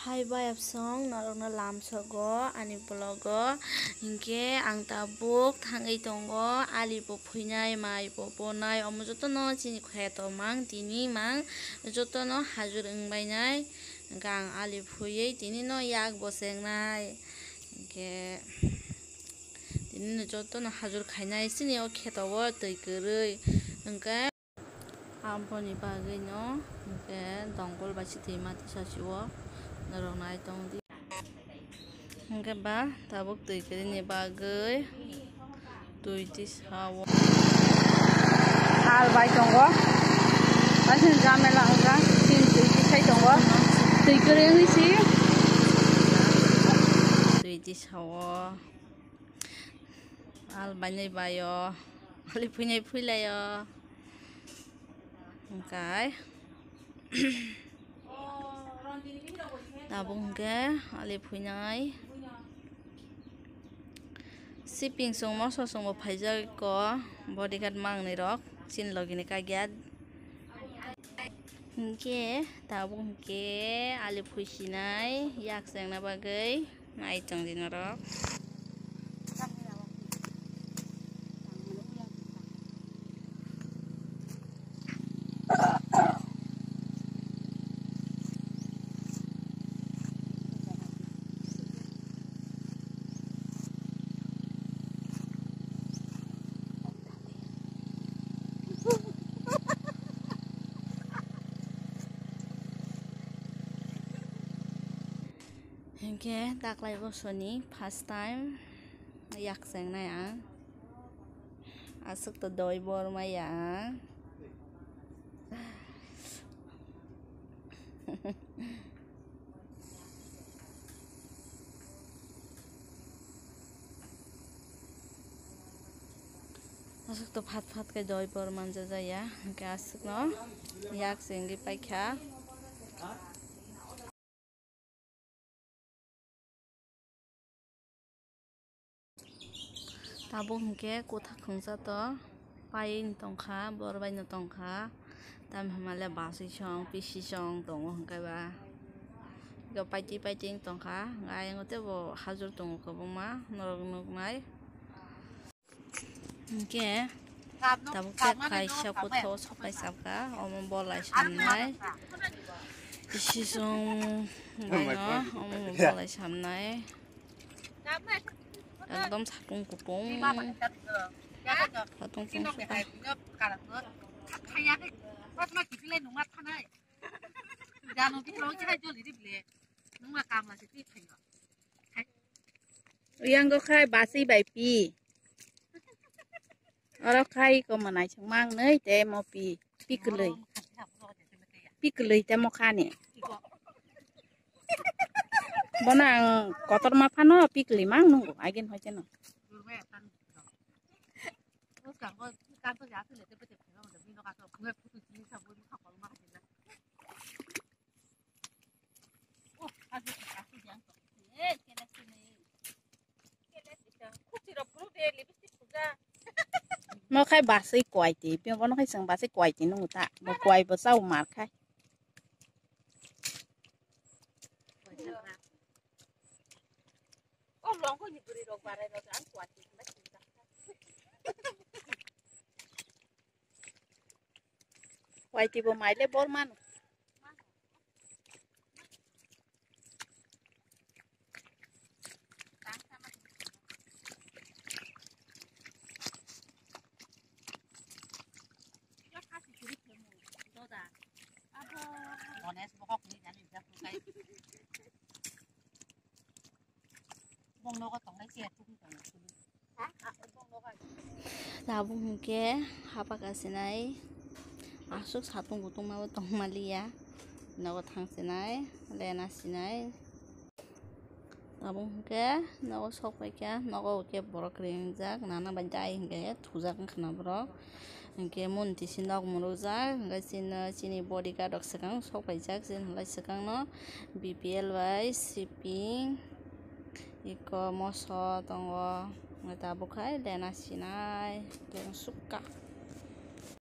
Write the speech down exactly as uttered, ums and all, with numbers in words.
Hai bayapsong norokno lamsogo ani vlogo, hinkhe ang tabuk thangwi tongo, ali bo phuinai, mai bo bonai, omo jotono chini kheto mang tini mang jotono hajur wngbainai, hinkhe ang ali phuiwi tinino yak bo chengnai, hinkhe tinino jotono hajur khainai chini o kheto o twi kwrwi, hinkhe. Aboni bagwino hinkhe dongkol bai se twi mati sasi o norok nai tong di. Hinkhe ba tabuk twi kwrwini bagwi twi tisa o. Hal bai tongo. Aswk jamela wngkha. Chini twi tisai tongo. Twi kwrwi wngwi si. Twi tisa o. Al bainai baio. Ali phuinai phuilaio. Hwnkhe tabuk hwnkhe ali phuinai. Siping chwng moso chwngbo phaijak ko bodyguard mangnwi rok chini logini kagya. Hwnkhe tabuk hwnkhe ali phuisinai yak chengna bagwi. Nai tong di norok. Hinkhe taklai bosoni first time yak chengnai ang. Aswk to doi bor maya ang. Aswk to phat phat khe doi bor manjajaya, hinkhe aswkno yak chengwi paikha. Tabuk hinkhe kwthak khungsa to paiwi tongkha, bor bai no tongkha, tamni hwnba le baswi song pisi song tongo hinkhe ba, paitwi paitwi tongkha, ayang o teibo hajur tongo kwbangma norok nuknai. Hinkhe tabuk khe kaisa kuthao sopai sabkha, omo bolai samnai. Bisi song baino omo bolai samnai. Ekdom satung kupung. Satung kupung suka. Yang go khai basi bai pi. Oro khai ko manai song mang nei te mo pi. Pi kwlwi. Pi kwlwi te mo khani. Bono ang kotor ma phano pi kwlwi mang nungo agin hoi te no. Mo khai baswi kwai ti, bono khai chwng baswi kwai ti nung ta, bo kwai bo chao mar khai. Kwai ti bo mai le bor mano. Bong nogo tongnai chair tubui tongo. Tabuk hinkhe hapha kasinai aswk satung kutung ma bo tongmaliya, nogo thang sinai, lena sinai. Tabuk hinkhe nogo sok paikha, nogo hinkhe borok ringjak, nana bai dai hinkhe thujak wngkha na borok. Hinkhe monti si nok mwrwkjak, hinkhe chini, chini bodyguard rok swkang sok paijak, chini halai swkangno B P L bai siping, iko moso tongo, hinkhe tabuk hai lena sinai, lena sukha.